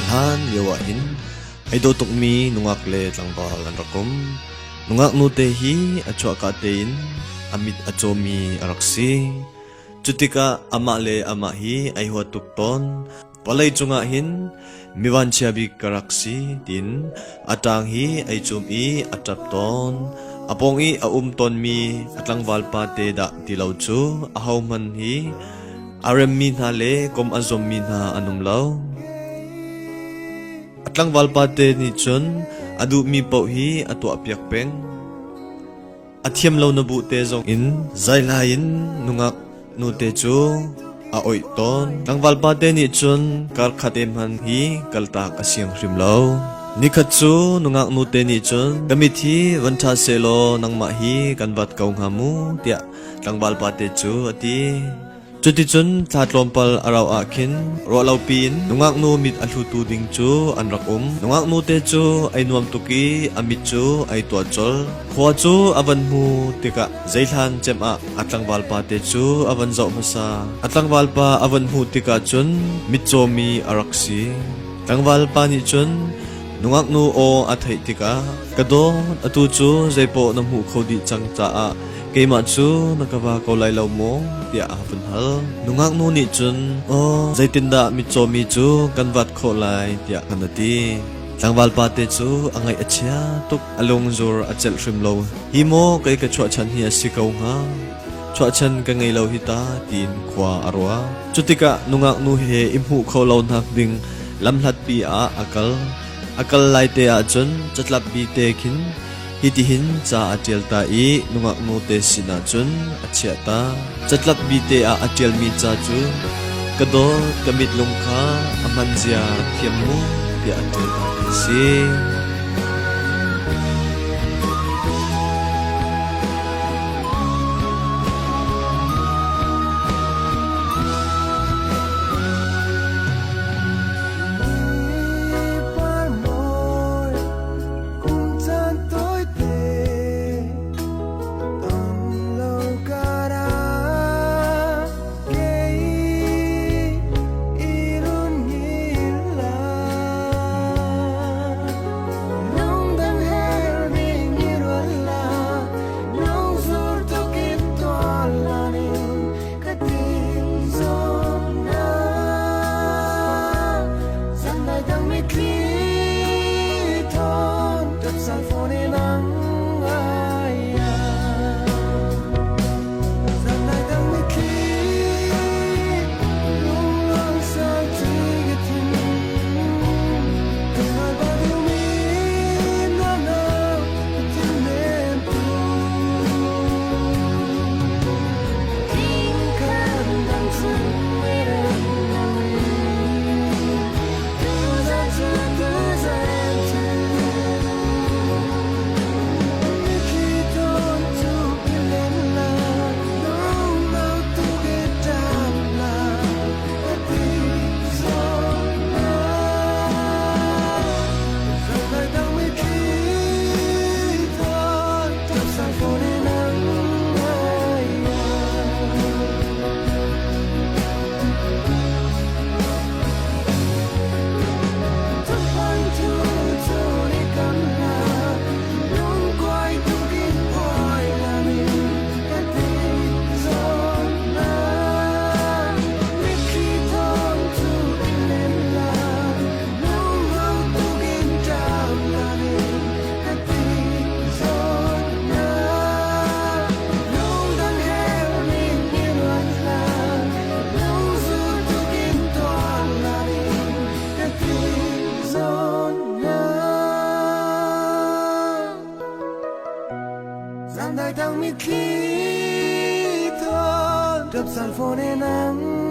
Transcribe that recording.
Hlan lio ah hin ai dawh tukmi nungak le tlangval an rak um. Nungak nute hi a chuahka tein a mit a cawmi a rak si. Cutikah amah le amah hi ai hua tuk tawn. Vawlei cungah hin mi vanchia bik ka rak si tiin a ṭang hi ai cum i a ṭap tawn. A pawng i a um tawnmi a tlangval pa te dah ti lo cu ahohmanh hi a remmi hna le kom a zuammi hna an um lo. A tlangval pa te nih cun a duhmi paoh hi a tuahpiak peng. A thiam lo na bu te zong in zailai in nungak nute cu a oih tawn. Tlangval pa te nih cun karkhat e hman hi kaltak a siang hrim lo. Nikhat cu nungak nute nih cun ka mit hi van ṭha sehlaw nangmah hi kan vat ko hnga mu tiah tlangval pa te cu a ti. Cuticun thla tlawmpal a rauh ah khin ruahlopi in nungaknu mit a hlutu ding cu an rak um. Nungaknu te cu ai nuam tuk i a mit cu ai tuah colh. Khua cu a van hmu tikah zeihlan cem ah a tlangval pa te cu a van zoh hmasa. A tlangval pa a van hmuh tikah cun mitcawmi a rak si. Tlangval pa nih cun nungaknu aw a theih tikah ka dawt atu cu zeipaoh na hmuh kho dih cang caah Keimah cu na ka va ko lai lo maw? tiah a vun hal. Nungak nu nih cun, Aw, zeitindah mitcawmi cu kan vat khawh lai? tiah kan a ti. Tlangval pate cu a ngaih a chia tuk, a lungzur a celh hrim lo. Hi maw kei ka chuahchan hi a si ko hnga? Chuahchan ka ngei lo hi ta tiin khua a ruah. Cutikah nungak nu he i hmuh kho lo nak ding lamhlatpi ah a kal. A kal lai te ahcun catlap bi te khin Hitihin ca a ṭial ta i nungak nute sinah cun a chiah ta. Catlap bite ah a ṭialmi ca cu ka dawt ka mitlung kha a hman zia rak thiam mu tiah a ṭial ta ti si. Dai tang mitthli thon ṭap sal fawn e nang.